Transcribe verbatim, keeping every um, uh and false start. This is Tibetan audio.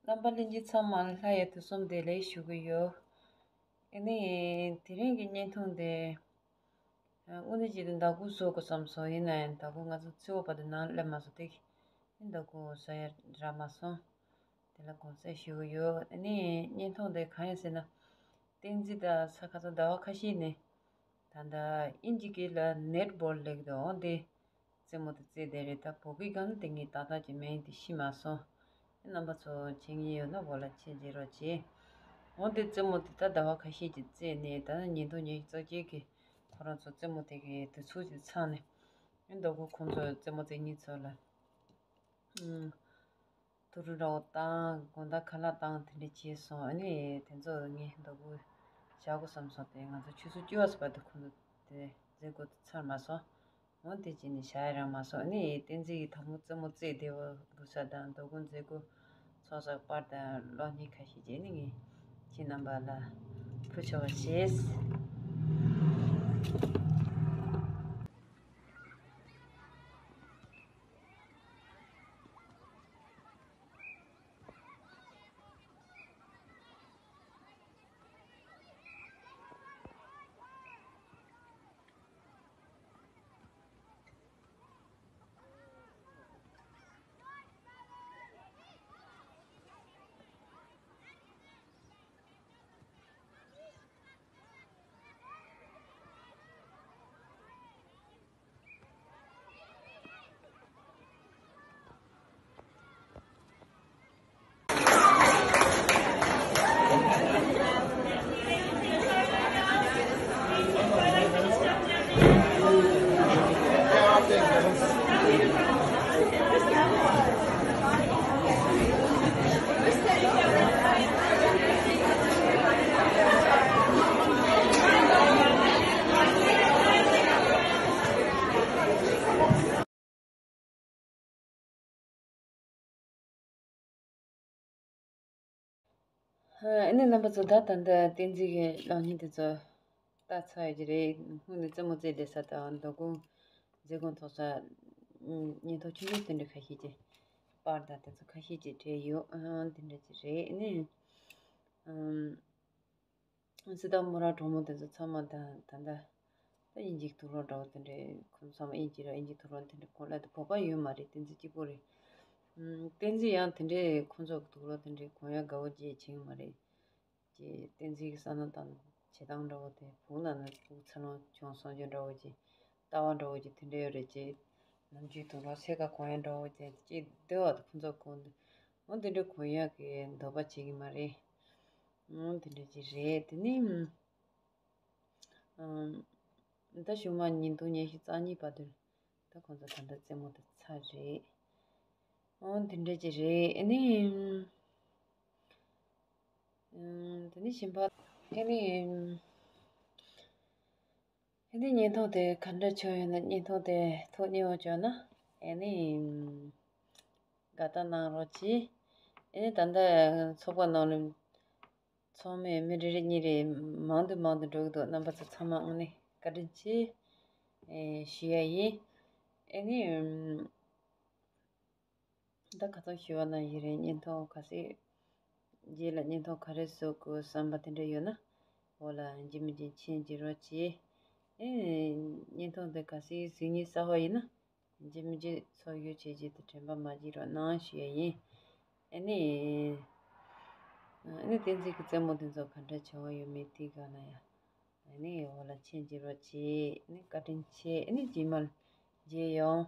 རྣམ་པ་ལྷན་རྒྱས་ཚང་མ་ལ་ལྷ་ཡི་དུས་གསུམ་བདེ་ལེགས་ཞུ་གི་ཡོད། ཨ་ནི་དེ་རིང་གི་བརྙན་ཐུང་དེ་དངོས་གནས་བྱས་ཏེ་མདང་དགོང་བཟོ་དགོས་བསམ་སོང་། ཡིན་ན་ཡང་མདང་དགོང་ང་ཚོ་ཚེ་བོ་བར་དུ་ནང་སླེབས་མ་སོང་། དེ་གི་མདང་དགོང་བཟོ་ཡ་རག་མ་སོང་། དེ་ལ་དགོངས་སེལ་ཞུ་གི་ཡོད། ཨ་ནི་བརྙན་ཐུང་དེ་གང་ཡིན་ཟེར་ན། བསྟན་འཛིན་དང་ས་ཁ་ཚོ་ཟླ་བ་ཁ་ཤས་ནས་ད་ལྟ་དབྱིན་ཇི་སྐད་ལ་ནེཊ་བོར་ལེགས་དོ་འོང་དེ་རྩེད་མོ་དེ་རྩེས་བསྡད་རེད། ད་བོད་སྐད་སྒང་ལ་དེ་ངས་ཏག་ཏག་ཅིག་མིང་དེ་ཤེས་མ་སོང་། རྣམ་པ་ཚོ་མཁྱེན་མཁན་ཡོད་ན་འོ་ལ་མཆན་བརྗེ་རོགས་བྱེད། འོང་དེ་རྩེད་མོ་དེ་ད་ཟླ་བ་ཁ་ཤས་ཀྱི་རྩེས་ནས་ད་ཉིས་སྟོང་ཉི་ཤུ་རྩ་བརྒྱད་ཀྱི་ཁོ་རང་ཚོ་རྩེད་མོ་དེ་གི་དུས་ཚོད་ཅིག་ཚང་ནས་མདང་དགོང་ཁོང་ཚོ་རྩེད་མོ་རྩེ་མཁན་ཚོ་ལ་ཨུམ། ཐུགས་སྤྲོ་འདྲ་བོ་བཏང་། དགོང་དག་ཁ་ལག་བཏང་། དེ་འདྲ་བྱས་སོང་། ཨ་ནི་དེ་ཚོ་ངས་མདང་དགོང་བཞག་དགོས་བསམ་སོང་། དེ་ང་ཚོ་ཆུ་ཚོད་བཅུ་པ་ཙམ་པ་དེ་ཁོང་ཚོ་དེ་མཛད་སྒོ་དེ་ཚར་མ་སོང་། འོ་དེ་བྱས་ནས་བཞག་ཡ་རག་མ་སོང་། ཨ་ནི་བསྟན་འཛིན་གྱིས་དང་པོ་རྩེད་མོ་རྩེས་བསྡད་པ་འདུག་ས་དང་མདང་དགོང་མཛད་སྒོ་ཚོགས་ས་པར་དང་གློག་བརྙན་ཁ་ཤས་བྱས་ནས་ངས་ཁྱེད་རྣམ་པ་ལ་ཕུལ་ཆོག་པ་བྱས། ཨ་ནི་རྣམ་པ་ཚོ། ད་ད་ལྟ་བསྟན་འཛིན་གྱི་གློག་བརྙན་དེ་ཚོ་ལྟ་ཚར་ཡོད་ཀྱི་རེད། སྔོན་ནས་རྩེད་མོ་རྩེས་བསྡད་ས་དང་མདང་དགོང་མཛད་སྒོ་ཚོགས་ས་བརྙན་ཐུང་ཆུང་ཆུང་དེ་འདྲ་ཁ་ཤས་ཀྱི་པར་དང་དེ་ཚོ་ཁ་ཤས་ཀྱི་སྤྲད་ཡོད། ཨ་དེ་འདྲ་ཅིག་རེད། ཨ་ནི་ཨམ། སི་ཏཱ་མོ་རང་གྲོགས་མོ་དེ་ཚོ་ཚང་མ་དང་ད་ལྟ་ད་དབྱིན་ཇིའི་དུག་སློག་འདྲ་བོ་དེ་འདྲའི་ཁོང་ཚང་མ་དབྱིན་ཇི་ར་དབྱིན་ཇིའི་དུག་སློག་དེ་འདྲའི་གོན་ལ་དེ་བོད་པ་ཡོད་མ་རེད། བསྟན་འཛིན་གཅིག་པོ་རེད། ཨམ། བསྟན་འཛིན་ཡང་དེ་འདྲའི་ཁོང་ཚོ་གི་དུག་སློག་དེ་འདྲའི་གོན་ཡ་དགའ་བོ་ཅིག་བྱེད་ཀྱི་མ་རེད། ཅེས་བསྟན་འཛིན་གྱི་བསམ་བློ་དང་བྱེད་སྟངས་འདྲ་བོ་དེ་བོད་ནང་ནས་ཕྲུ་གུ་འཚར་ལོངས་བྱུང་སོང་རྒྱུ་འདྲ་བོ་ཅིག་ལྟ་བ་འདྲ་བོ་ཅིག་དེ་འདྲ་ཡོད་རེད། ཅེས་ནམ་རྒྱུན་དུག་སློག་སེར་ཁ་གོན་ཡ་འདྲ་བོ་ཅིག་ཅེས་འདོད་པ་དང་ཁོང་ཚོ་གོན་འདུག་འོ་དེ་འདྲ་གོན་ཡག་གི་འདོད་པ་བྱེད་ཀྱི་མ་རེད། འོ་དེ་འདྲ་ཅིག་རེད། དེ་ནི་ཨམ། ད་གཞུག་མ་ཉིས་སྟོང་ཉི་ཤུ་རྩ་གཉིས་བར་དུ་ད་ཁོང་ཚོ་ད་ལྟ་རྩེད་མོ་དེ་ཚར་རེད། འོ་དེ་འདྲ་ཅིག་རེད། ཨ་ནི་ཨམ། དེ་ནི་གཞན་པ་ཨ་ནི་ཨམ། ཨ་ནི་བརྙན་ཐུང་དེ་ག་འདྲ་བྱུང་ཡོད་ན། བརྙན་ཐུང་དེ་ཐུགས་མཉེས་པོ་བྱུང་ན་ཨ་ནི་དགའ་རྟགས་གནང་རོགས་གྱིས། ཨ་ནི་ད་ལྟ་ཚོགས་པ་ནང་ལ་ཚང་མས་མི་རེ་རེ་གཉིས་རེ་མང་དུ་མང་དུ་འགྲོ་གི་འདུག་རྣམ་པ་ཚོ་ཚང་མ་དངོས་གནས་བཀའ་དྲིན་ཆེ་ཞུ་ཡ་ཡིན། ཨ་ནི་ད་ཁ་སང་ཞུ་བ་ནང་བཞིན་རེད། བརྙན་ཐུང་གལ་སྲིད་རྗེས་ལ་བརྙན་ཐུང་ག་རེ་བཟོ་དགོས་བསམ་པ་དེ་འདྲ་ཡོད་ན་འོ་ལ་འཇིགས་མི་འཇིགས་མཆན་འཇིགས་རོགས་གྱིས། ཨེ། བརྙན་ཐུང་འདི་གལ་སྲིད་གཟིགས་མཁན་གསར་པ་ཡིན་ན་འཇིགས་མི་འཇིགས་ཚོར་ཡོད་བྱས་རྗེས་དུ་དྲན་པ་མ་བརྗེད་རོགས་གནང་ཞུ་ཡ་ཡིན། ཨེ་ནི། ཨེ་ནི་བསྟན་འཛིན་གྱི་རྩེད་མོ་དེ་ཚོ་ག་འདྲ་བྱུང་བ་ཡོད་མེད་དེ་ག་ན་ཡ། ཨེ་ནི་འོ་ལ་མཆན་འཇིགས་རོགས་གྱིས། ཨེ་ནི་བཀའ་དྲིན་ཆེ། ཨེ་ནི་རྗེས་མར་མཇལ་ཡོང་།